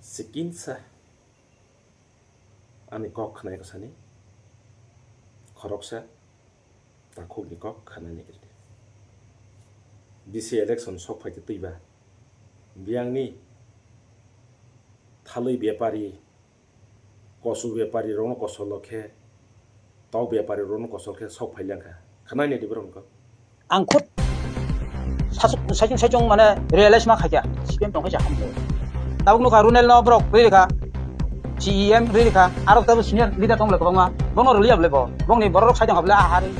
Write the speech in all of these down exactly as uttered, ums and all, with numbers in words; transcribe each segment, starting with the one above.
Sikinsa ani kok khwnai kwsani khoroksa takhukni kok khwnai nigiri. Bisi election sok phaite twiba biyangni thalwi bepari, kosu bepari rokno kosol khe, tok bepari rokno kosol khe sok phai langkha. Khwnai nigiri borok. Ang khud saichung saichung mane realize ma khaikha, C P M tong khe sa hamjak. Tabuk nukha Runel no borok riri kha, C E M riri kha, aro tabuk senior leader tong le kwbangma, bono rwliya bole bo, bongni borok rok saidong habole ahari,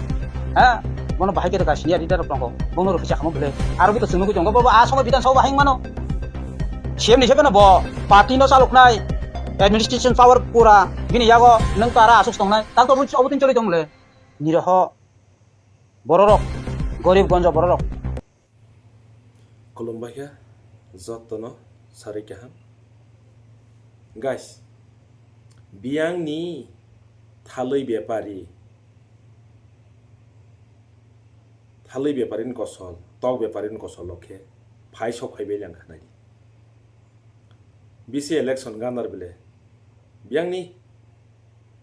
ha, bono bahai khe rwkha senior leader rok tongo, bono rwkha sa hamo bole, aro bito chwngwi tongo, bo bo a somo Bidhan Sabha bahai mano, C M ni se bono bo party no chaloknai, administration power pura bini yago nwng tara aswk tongnai, tak to obo tin choli tong le, niroho. Bororok, gorib gonja bororok. Khulumbaikha jotono sarik kaham. Guys, biyangni thalwi bepari, thalwi beparini kosol, tok beparini kosol lokhe phai sok phai bai langkha nai. Bisi election ganar bile biyangni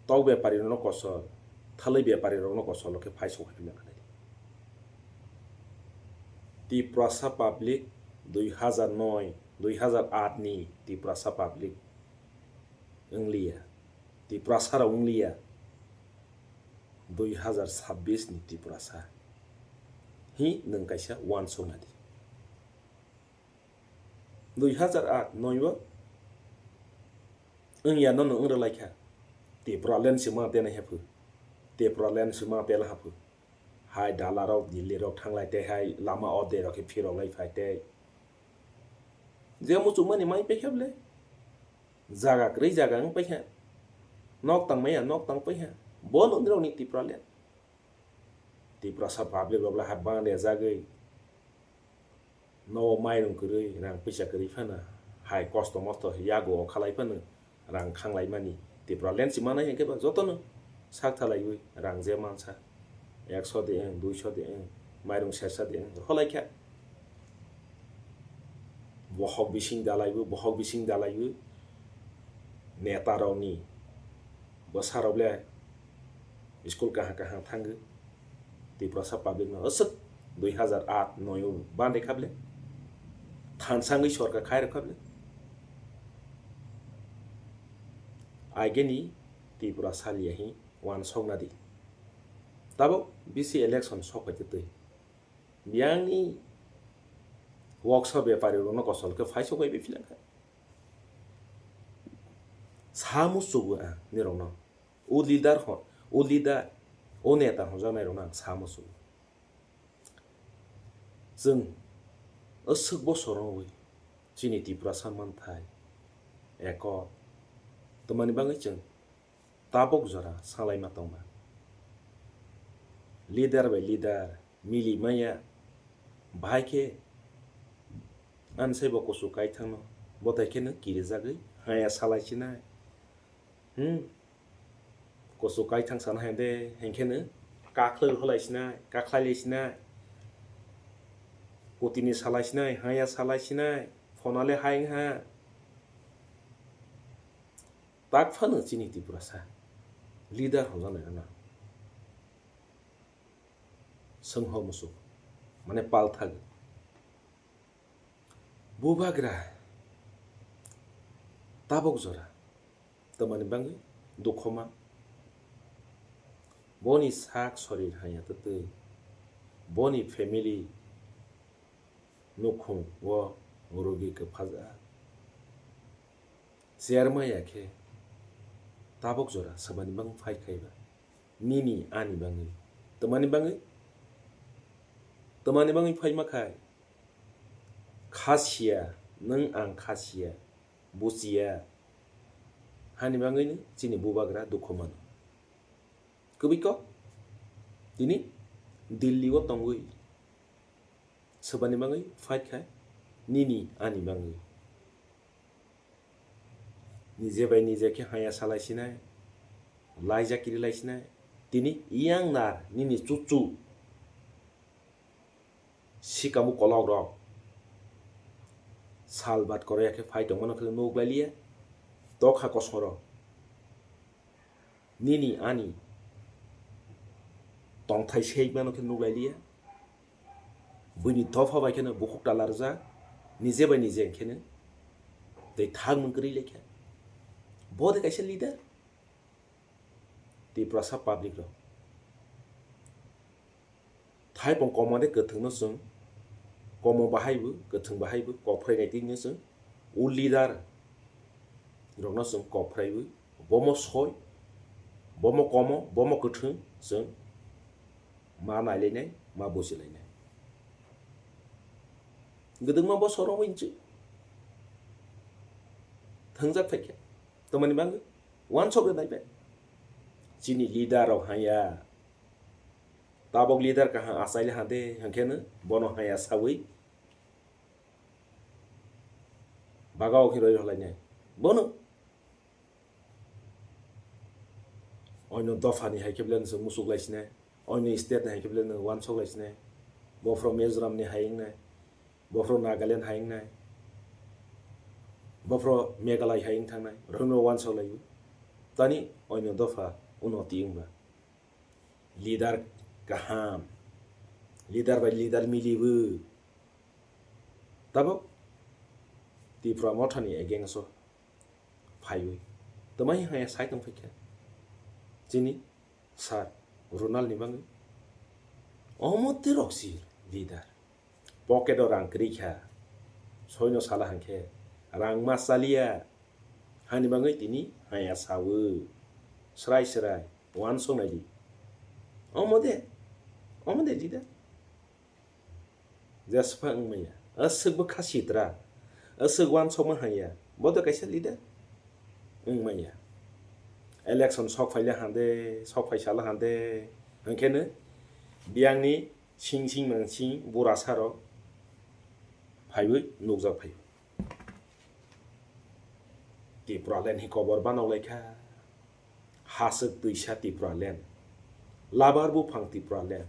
tok bepari rokno kosol, thalwi bepari rokno kosol khe phai sok phai nai. Tiprasa public dui hazar noi, dui hazar aat ni Tiprasa public wngliya, Tiprasa rok wngliya, dui hazar sabbish ni Tiprasa hi nwng kaisa uansukna di. Dui hazar aat noi o wngya no nwng rwlai kha. Tipraland sima tenai haphu. Tipraland sima tela haphu. Hai dalarok, Dillirok thanglai tei hai lama o derok khe phirok lai phai tei. Je muchungmani mai paikha bwle. Jaga kwrwi jaga wng paikha. Nok tang maya, nok tang paikha. Bo nondirokni Tipraland. Tiprasa public rok le hapbang rejagwi no mairung kwrwi, rang puisa kwrwi phano, hai kosto mosto yago o khalai phano rang khanglai mani. Tipraland si manai hwnkhe ba jotono sak thalaiwi rang je mansa, ekso de wng, duiso de wng, mairung sersa de wng, rwlai kha. Bohok bising dalaiwi, bohok bising dalaiwi neta rokni bwsa rok le school kaham kaham thangwi. Tiprasa public no aswk dui hazar aat noi o bandai kha bwle. Thansa wngwi sorkar khai rwkha bwle. Aigeni Tiprasa liya hi uansukna di. Tabuk bisi election sok pai twi. Biyangni workshop bepari rokno kosol khe phai sok pai bai philang kha. Sa musugo ang nirokno. O leader ho, o leader, o neta hwnjaknai rokno ang sa musugo. Chwng aswk bosor wngwi chini Tiprasa manthai, eko, twmani bagwi chwng tabok jora salaima tongma. Leader bai leader mili maya, bahai khe ani saibo kuchuk kaithangno bothai kheno kirijagwi haya salai sinai. Hmm. Kuchuk kaithang sana hai de, hinkhe no kakhlwi rwlai sinai, kakhlai lai sinai. Kutini salai sinai, haya salai sinai, phonale hai wngha. Tak phano chini Tiprasa leader hwnjaknai rwna. Songho muchuk, mane palthak. Bubagra tabok jora twmani bagwi dukhoma. Boni sak sorir haya twtwi, boni family nukhung o rugi kwphaja. Cherma ya khe tabok jora swmani bagwi phai khaiba. Nini ani bagwi. Twmani bagwi? Twmani bagwi phaima khai. Khasiya, nwng ang khasiya, buchiya. Hani bagwino chini bubagra dukhu mano. Kwbwi kok? Tini Delhi o tongwi swbani bagwi fight khai, nini ani bagwi. Nije bai nije khe haya salai sinai, laijak kiri lai sinai. Tini yang nar nini chuchu. Sikamo kolok rok sal bat koro ya khe phai tongmano khe nuk lai liya. Tokha kosongrok, nini ani tongthai seimano khe nuklailiya. Buini dopha bai kheno bukhuk talarjak, nije bai nije kheno tei thangmung kwrwi lekha. Bo de kaisa leader? Tiprasa public rok. Thaipung komo de kwthwngno chwng, komo bahaibo, kwthwng bahaibo, kok phainai twi no chwng, o leader rokno chwng kok phraiwi, bomo soi, bomo komo, bomo kwthwng chwng ma nailainai, ma bujilainai. Gwdwngma bosor romwi hinwi thwngjak phaikha. Tamani bagwi uansuk rwnai bai. Chini leader rok hanya. Tabok leader kaham achaile hande, hwnkhe no bono haya sawi bagao khe roi rwlainai. Bono oino dophani hai khe belai no chwng muchuk lai sinai, oino state ni hai khe belai no uansuk lai sinai, bophro Mizoram ni hai wngnai, bophro Nagaland hai wngnai, bophro Meghalaya hai wng thangnai, rwngno uansuk laio. Tani oino dopha uno tiyung ba. Leader kaham, leader bai leader milibu. Tabok Tipra Mothani against o phaiwi twmai haya sai tong phaikha chini sir Ronald ni bagwi. Omo tei rok si leader. Pocket o rang kwrwi kha. Soino sala hwnkhe rang ma chaliya. Hani bagwi tini haya sawi. Srai srai uansuk naidi. Omo de, omo de leader. Jeswkha wngmaya. Aswk bwkha sitra. Aswk uansukma haya. Bo de kaisa leader. Wngmaya. Election sok phaile hande, sok phaisala hande. Hwnkhe no biyangni sing sing mansing burasa rok phaiwi nukjak phaio. Tipraland hi kobor banok laikha. Haswk twisa Tipraland. Labar buphang Tipraland.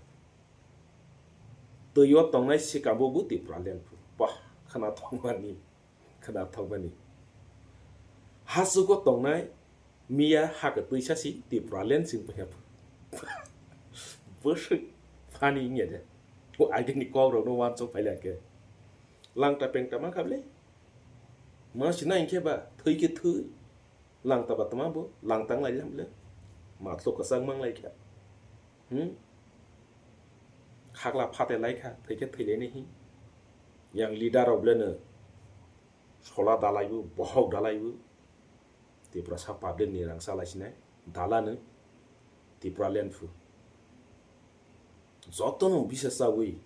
Twi o tongnai sikabo bo Tipraland. Bah, khwnathokmani, khwnathokmani. Haswk o tongnai miya ha kwtwi sasi Tipraland sing phaikha. Bwswk funny wngya de. O agini kok rokno uansuk phailai khe. Langta pengta mankha bwle. Ma sina hinkhe ba thwi khe thwi. Langta ba tma bo langtang lai lam le. Matlo kwchang mang lai kha. Hmm? Khakla phate lai kha, thwi khe thwi lai nai hi. Yang leader rok bwle no sola dalai bo, bohok dalai bo. Tiprasa public ni rang chalai sinai dala no Tipraland phu. Joto no bisa chawi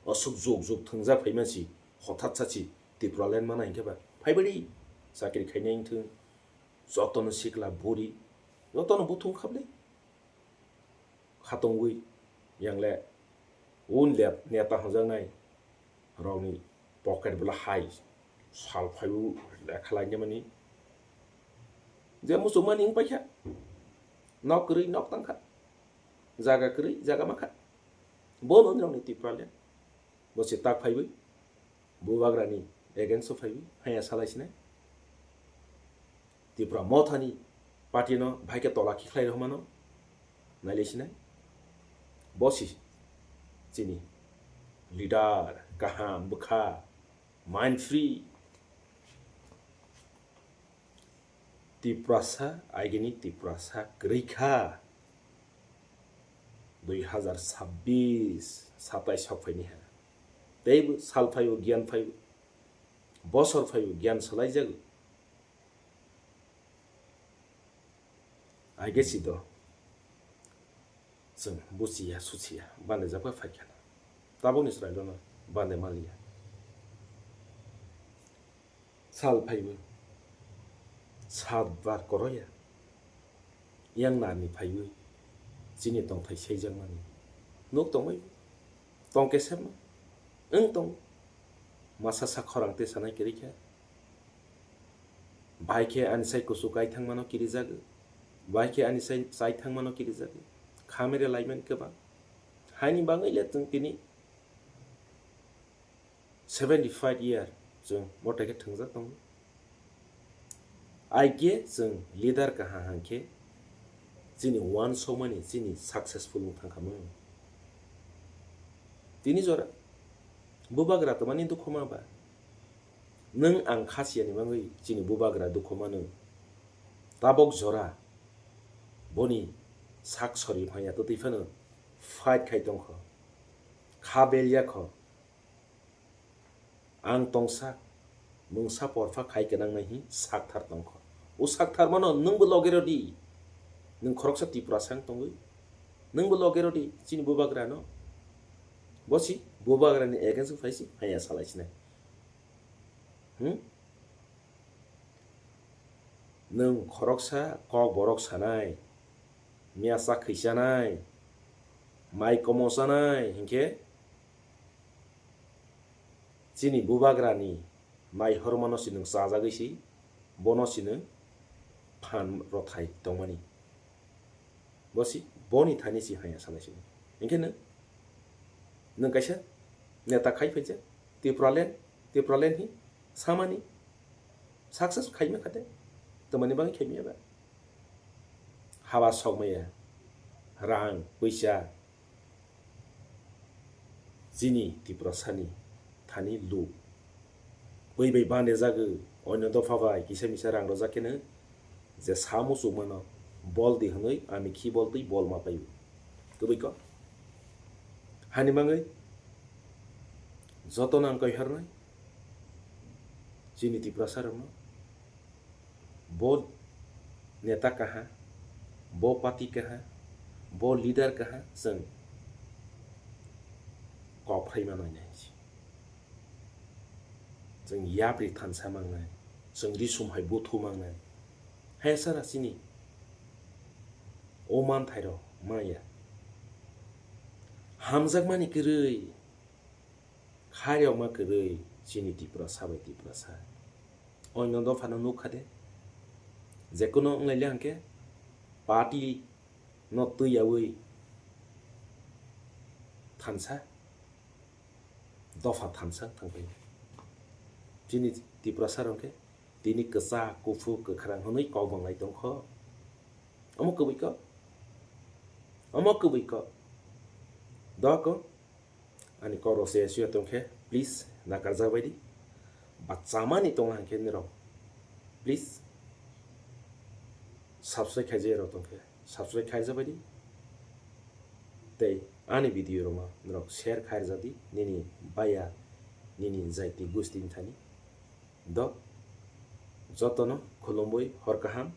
aswk juk juk thwngjak phaima si, hothat sa si Tipraland mana hinkhe ba phai bari chakri khainai wngthung. Joto no sikla buri, joto no buthung kha bwle. Khatungwi yang le un le neta hwnjaknai rokni pocket bwla hai sal phaiwi lekha lainani mani je muchungmani wng paikha, nok kwrwi nok tangkha, jaga kwrwi jaga mankha, bono nini rokni Tipraland. Bo se tak phaiwi bubagrani against o phaiwi haya salai sinai. Tipra Mothani party no bhai khe tola khe khlai rw mano nailai sinai. Bo si chini leader kaham bwkha, mind free. Tiprasa, agini Tiprasa kwrwi kha. Dui hazar sabbish, satais sok phaini ha. Teibo sal phaio, giyan phaio, bosor phaio, giyan salai jago. Age si do. Chwng buchiya, suchiya, bande jabkha phaikha. Tabukni chwrairokno bande manliya. Sal phaiwi, sat bar koroya. Yang narni phaiwi, chini tongthai seijakmani. Nuk tongwi, tongke sepma, wng tong. Masa sa khorang te sanai kwrwi kha. Bai khe ani sai kuchuk kai thangmano kirijago. Bai khe ani sai chai thangmano kirijago. Kha mere laimani kwbang. Haini bagwi le chwng tini seventy five year chwng motai khe thwngjak tongo. Aige chwng leader kaham hwnkhe chini uansukmani chini successful wng thangkha mung. Tini jora bubagra twmani dukhu ma ba? Nwng ang kha siyani bagwi chini bubagra dukhu mano. Tabok jora boni sak sori phaiya twtwi phano fight khai tongkho, kha belya kho. Ang tongsa mungsa porpha khai gwnang nai hi sakthar tongkho. O sakthar mano nwngbo loge rodi. Nwng khoroksa Tiprasa wng tongwi. Nwngbo loge rodi chini bubagrano. Bosi bubagrani against phaisi haya salai sinai. Hmm? Nwng khoroksa kok borok sanai, miya chak khaichanai, mai komo chanai hinkhe chini bubagrani mai hormano si nwng chajagwi si bono si nwng phan rothai tongmani. Bosi boni thani si haya salai si. Hinkhe nwng, nwng kaisa neta khai phaijak, Tipraland, Tipraland hi samani success khaima khate, twmani bagwi khaimaya ba? Haba sokmaya, rang, puisa, chini Tiprasani thani lu. Bui bai bande jagwi, onyo dopha bai kisa misa rang rwjak khe no je sa muchung mano, bol di hwnwi ani khi bol twi bol ma paio. Kwbui kok. Hani bagwi jotono ang kaiharnai chini Tiprasa rokno. Bo neta kaha, bo party kaha, bo leader kaha, chwng kok phaima nainai. Chwng yapri thansa mangnai, chwng risum hai buthu mangnai. Hai sara chini o manthairok maya. Hamjakmani kwrwi, khairokma kwrwi chini Tiprasa bai Tiprasa. Oino dophano nukha de, jekuno wnglaile hwnkhe party no twiyawi thansa, dopha thansa thangphai. Chini Tiprasa rok khe tini kwchak, kuphur, kwkhrang hwnwi kok banglai tongkho. Omo kwbui kok. Omo kwbui kok. Doko ani kok rok se suya tongkhe, please nakarjak baidi. Ba chamani tongna hwnkhe nirok, please subscribe khaijak rok tongkhe, subscribe khaijak baidi. Tei ani video rokno norok share khairjak di nini baya, nini jaiti gusti ni thani. Do jotono khulumwi hor kaham,